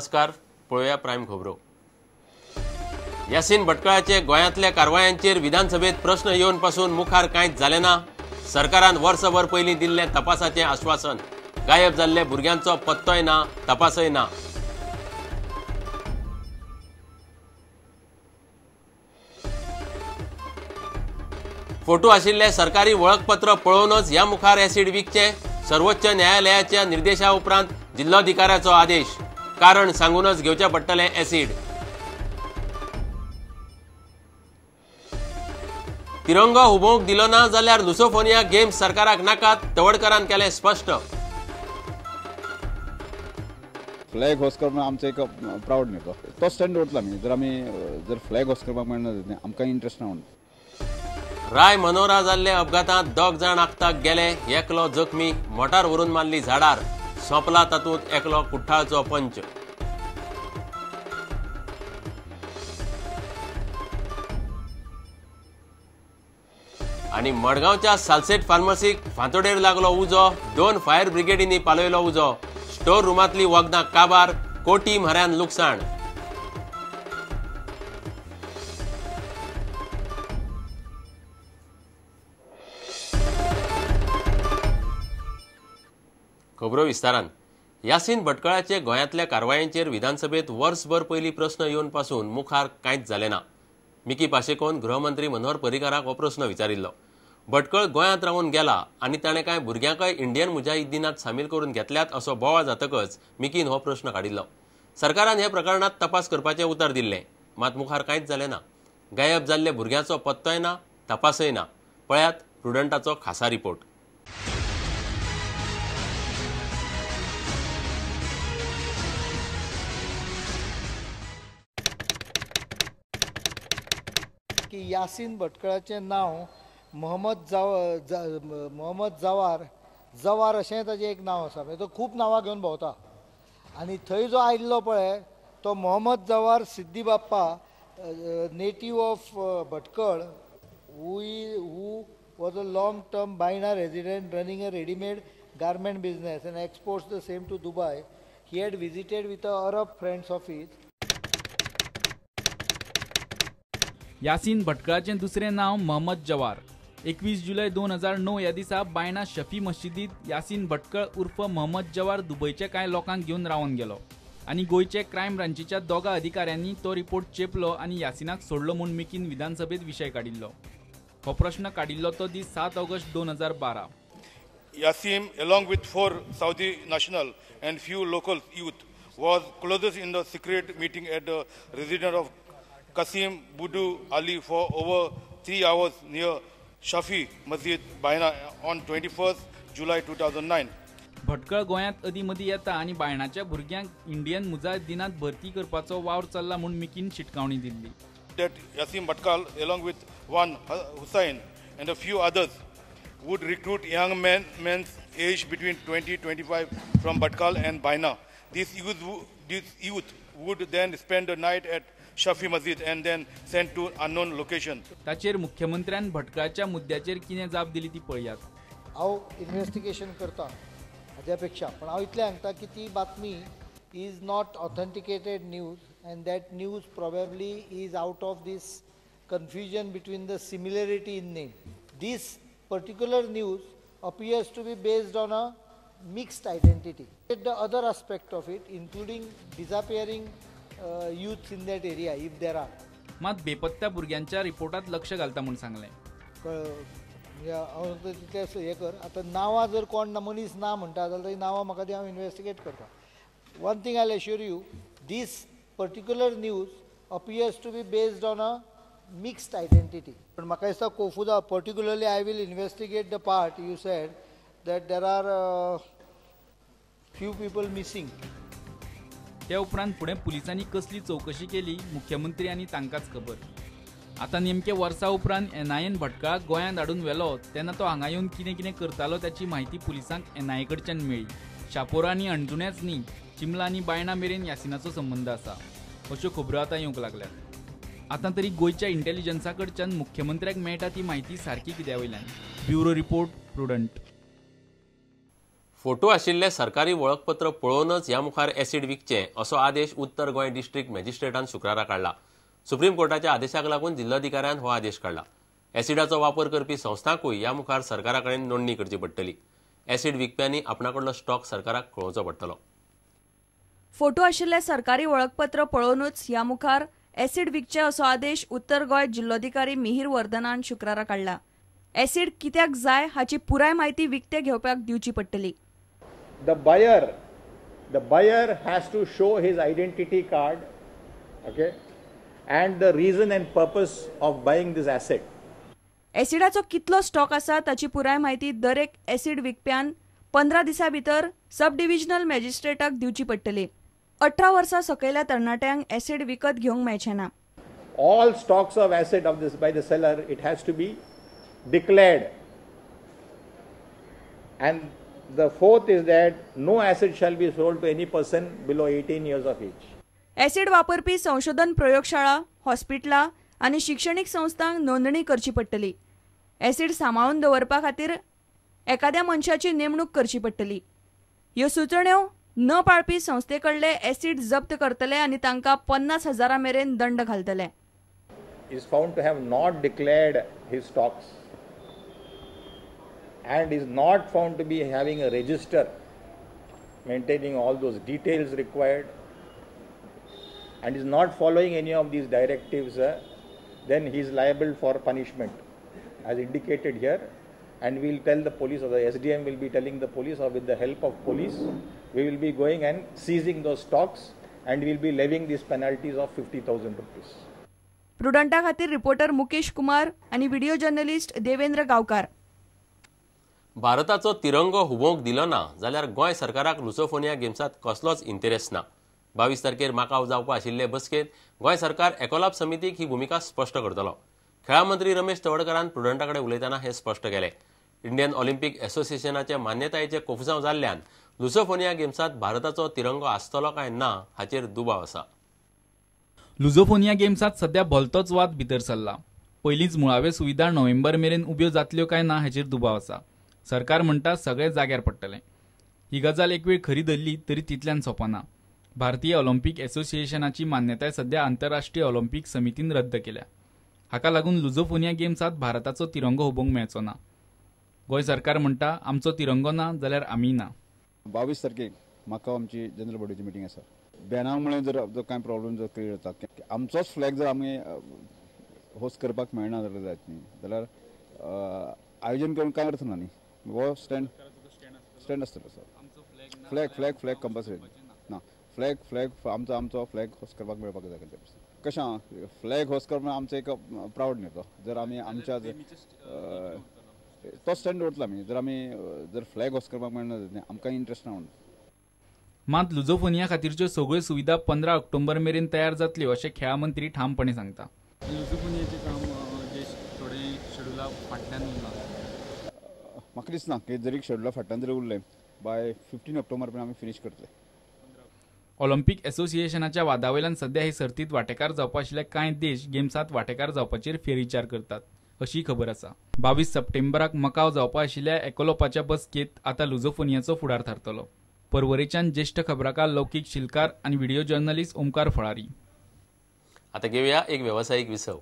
नमस्कार, पळोवया प्रायम खबरो। यासीन भटकळाचे गोंयांतल्या कारवायांचेर विधानसभेत प्रश्न येवन पासून मुखार कांयच जालें ना। सरकारान वर्सभर पयलीं दिल्लें तपासाचें आश्वासन, गायब जाल्ले भुरग्यांचो पत्तोय ना, तपासय ना। फोटो आशिल्ले सरकारी वळखपत्र पळोवनच ह्या मुखार एसीड विकचें, सर्वोच्च न्यायालयाच्या निर्देशा उपरांत जिल्लोधिकाऱ्याचो आदेश, कारण सांगूनच घेवचें पडटलें एसीड। तिरंगो हुबोवंक दिलो ना जाल्यार लुसोफोनिया गेम्स सरकाराक नाकात, तवडकरान केलें स्पश्ट। फ्लॅग होस्ट करप आमचो एक प्रावड न्ही, तो स्टँड दवरतलो आमी। जर आमी जर फ्लॅग होस्ट करपाक मेळना आमकां इंट्रस्ट ना म्हणून। राय मनोरा जाल्ले अपघातांत दोग जाण आक्ताक गेले, एकलो जखमी, मोटार व्हरून मारली झाडार, सोंपला तातूंत एकलो कुठ्ठाळचो पंच। आनी मडगांवच्या सालसेट फार्मसीक फांतोडेर लागलो उजो, 2 फायर ब्रिगेडींनी पालयलो उजो, स्टोर रुमांतली वखदां काबार, कोटी म्हऱ्यान लुकसाण। खबरो विस्तारान। यासीन भटकळाचे गोंयांतल्या कारवायांचेर विधानसभेत वर्सभर पयलीं प्रस्न येवन पासून मुखार कांयच जालें ना। मिकी पाशेकोन गृहमंत्री मनोहर पर्रीकाराक हो प्रस्न विचारिल्लो। भटकळ गोंयांत रावन गेला आनी ताणें कांय भुरग्यांकय इंडियन मुजाहिद्दीनात सामील करून घेतल्यात असो बोवाळ जातकच मिकीन हो प्रस्न काडिल्लो। सरकारान ह्या प्रकरणांत तपास करपाचें उतर दिल्लें, मात मुखार कांयच जालें ना। गायब जाल्ले भुरग्यांचो पत्तोय ना, तपासय ना। पळयात प्रुडंटाचो खासा रिपोर्ट। की यासीन भटकळाचें नांव मोहम्मद जवार जवार अशें ताजें एक नांव आसा, म्हणजे तो खूब नांवां घेवन भोंवता। आनी थंय जो आयिल्लो पळय तो Mohammad Jawar Siddi Bappa, native of Bhatkal, who was a long term Baina resident running a readymade garment business and exports the same to Dubai. He had visited with a Arab friends of his. Yasin भटकळाचें दुसरें नांव मोहम्मद जवार। 21 जुलय 2009 ह्या दिसा बायणा शफी मस्जिदींत यासीन भटकळ उर्फ मोहम्मद जवार दुबयच्या कांय लोकांक घेवन रावन गेलो आनी गोंयचे क्रायम ब्रांचीच्या दोगा अधिकाऱ्यांनी तो रिपोर्ट चेपलो आनी यासिनाक सोडलो म्हूण मिकीन विधानसभेत विशय काडिल्लो। हो प्रश्न काडिल्लो तो दीस 7 August 2012। Yasin along with 4 Saudi national and few local youth was closest in the secret meeting at the residence of Kasim Budu Ali for over 3 hours near Shafi Masjid Baina on 21st July 2009. Bhatkal गोंयांत अदीं मदीं येता आनी बायणाच्या भुरग्यांक Indian मुजाहिद्दीनात भरती करपाचो वावर चल्ला म्हूण मिकीन शिटकावणी दिल्ली। That Yasin Bhatkal along with one Hussain and a few others would recruit young men's age between 20-25 from Bhatkal and Baina. This youth would then spend the night at Shafi Masjid and then sent to unknown location. ताचेर मुख्यमंत्र्यान भटकळाच्या मुद्द्याचेर कितें जाप दिली ती पळयात। हांव investigation करता हाज्या पेक्षा, पण हांव इतलें सांगता की ती बातमी is not authenticated news and that news probably is out of this confusion between the similarity in name. This particular news appears to be based on a mixed identity. The other aspect of it, including disappearing youths in that area, if there are. मात बेपत्त्या भुरग्यांच्या रिपोर्टात लक्ष घालता म्हूण सांगलें। म्हणजे हांव तितलें हें कर, आतां नांवां जर कोण मनीस ना म्हणटा जाल्यार ती नांवां म्हाका ती हांव इन्वेस्टिगेट करता। One thing I will assure you, this particular news appears to be based on a mixed identity. पण म्हाका दिसता कोफुदा particularly I will investigate the part you said that there are few people missing. त्या उपरांत फुडें पुलिसांनी कसली चवकशी केली मुख्यमंत्री आनी तांकांच खबर। आतां नेमके वर्सा उपरांत एनआयएन भटकळाक गोंयांत हाडून व्हेलो तेन्ना तो हांगा येवन कितें कितें करतालो ताची म्हायती पुलिसांक एनआयए कडच्यान मेळ्ळी। शापोरा आनी अणजुण्याच न्ही, चिमला आनी बायणा मेरेन यासिनाचो संबंद आसा अश्यो खबरो आतां येवंक लागल्यात। आतां तरी गोंयच्या इंटेलिजन्सा कडच्यान मुख्यमंत्र्याक मेळटा ती म्हायती सारकी कित्या वयल्यान। Bureau report, Prudent. फोटो आशिल्ले सरकारी वळखपत्र पळोवनच ह्या मुखार एसिड विकचें असो आदेश उत्तर गोंय डिस्ट्रिक्ट मॅजिस्ट्रेटान शुक्रारा काडला. सुप्रीम कोर्टाच्या आदेशाक लागून जिल्लोधिकाऱ्यान हो आदेश काडला. एसिडाचो वापर करपी संस्थांकूय ह्या मुखार सरकारा कडेन नोंदणी करची पडटली. एसिड विकप्यांनी आपणाकडलो स्टॉक सरकाराक कळोवचो पडटलो. फोटो आशिल्ले सरकारी वळखपत्र पळोवनूच ह्या मुखार एसिड विकचें असो आदेश उत्तर गोंय जिल्लोधिकारी मिहीर वर्धनान शुक्रारा काडला. एसिड कित्याक जाय हाची पुराय म्हायती विकते घेवप्याक दिवची पडटली. The buyer has to show his identity card, okay, and the reason and purpose of buying this asset. एसिडाचो कितलो स्टॉक आसा ताची पुराय म्हायती दरेक एसिड विकप्यान 15 दिसां भितर सब डिव्हिजनल मॅजिस्ट्रेटाक दिवची पडटली. 18 वर्सां सकयल्या तरणाट्यांक एसिड विकत घेवंक मेळचें ना. All stocks of acid of this by the seller, it has to be declared. And the fourth is that no acid shall be sold to any person below 18 years of age. Acid वापरपी संशोधन प्रयोगशाळा, हॉस्पिटलां आनी शिक्षणीक संस्थांक नोंदणी करची पडटली. एसिड सांबाळून दवरपा खातीर एखाद्या मनशाची नेमणूक करची पडटली. ह्यो सुचोवण्यो न पाळपी संस्थे कडले एसिड जप्त करतले आनी तांकां 50,000 मेरेन दंड घालतले. Is found to have not declared his stocks and is not found to be having a register maintaining all those details required and is not following any of these directives, then he is liable for punishment as indicated here, and we will tell the police, or the SDM will be telling the police, or with the help of police we will be going and seizing those stocks and we will be levying these penalties of 50,000 rupees. प्रुडंटा खातीर reporter Mukesh Kumar आणि video journalist Devendra गावकार. भारताचो तिरंगो हुबोवंक दिलो ना जाल्यार गोंय सरकाराक Lusofonia गेम्सांत कसलोच interest ना. 22 तारखेर माकाव जावपा आशिल्ले बसकेंत गोंय सरकार एकोलाप समितीक ही भुमिका स्पश्ट करतलो. खेळां मंत्री रमेश तवडकारान प्रुडंटा कडेन उलयतना हें स्पश्ट केलें. इंडियन ऑलिम्पिक एसोसिएशनाचे मान्यतायेचे कोफुसांव जाल्ल्यान लुसोफोनिया गेम्सांत भारताचो तिरंगो आसतलो काय ना हाचेर दुबाव आसा. लुझोफोनिया गेम्सांत सध्या भलतोच वाद भितर सरला. पयलींच मुळाव्यो सुविधा नोव्हेंबर मेरेन उब्यो जातल्यो काय ना हाचेर दुबाव आसा. सरकार म्हणटा सगळें जाग्यार पडटलें. ही गजाल एक वेळ खरी धरली तरी तितल्यान सोंपना. भारतीय ऑलिम्पिक एसोसिएशनाची मान्यताय सध्या आंतरराष्ट्रीय ऑलिम्पिक समितीन रद्द केल्या. हाका लागून लुझोफोनिया गेम्सांत भारताचो तिरंगो हुबोवंक मेळचो ना. गोंय सरकार म्हणटा आमचो तिरंगो ना जाल्यार आमी ना. 22 तारखेक म्हाका आमची जनरल बॉडीची मिटींग आसा. बॅना मुळे जर कांय प्रॉब्लम जर क्रिएट जाता, आमचोच फ्लॅग जर आमी होस्ट करपाक मेळना जाल्यार जायत न्ही, जाल्यार आयोजन करून कांय अर्थ ना न्ही. हो स्टँड स्टँड आसतलो sir. Flag flag flag compulsory ना. फ्लॅग फ्लॅग आमचो आमचो फ्लॅग होस्ट करपाक मेळपाक जाय. कशें आहा फ्लॅग होस्ट करप आमचो एक प्रावड न्ही तो. जर आमी आमच्या तो स्टँड दवरतलो आमी, जर आमी जर फ्लॅग होस्ट करपाक मेळना जायत न्ही, आमकां इंट्रस्ट ना म्हणून. मात लुझोफोनिया खातीरच्यो सगळ्यो सुविधा 15 ऑक्टोबर मेरेन तयार जातल्यो अशें खेळां मंत्री ठामपणे सांगता. लुझोफोनियाचें काम जे थोडे शेड्युला फाटल्यान उरलां, म्हाका दिसना की जरी शेड्युला फाटल्यान जरी उरलें बाय 15 ऑक्टोबर पर्यंत आमी फिनीश करतले. ऑलिम्पिक एसोसिएशनाच्या वादा वयल्यान सध्या हे सर्तींत वांटेकार जावपा आशिल्ले कांय देश गेम्सांत वांटेकार जावपाचेर फेरविचार करतात अशी खबर आसा. 22 सप्टेंबराक मकाव जावपा आशिल्ल्या एकोलोपाच्या बसकेंत आतां लुझोफोनियाचो फुडार थारतलो. परवरेच्यान ज्येष्ठ खबराकार लौकीक शिलकार आनी व्हिडिओ जर्नलिस्ट ओमकार फळारी. आता घेऊया एक व्यावसायिक विसव.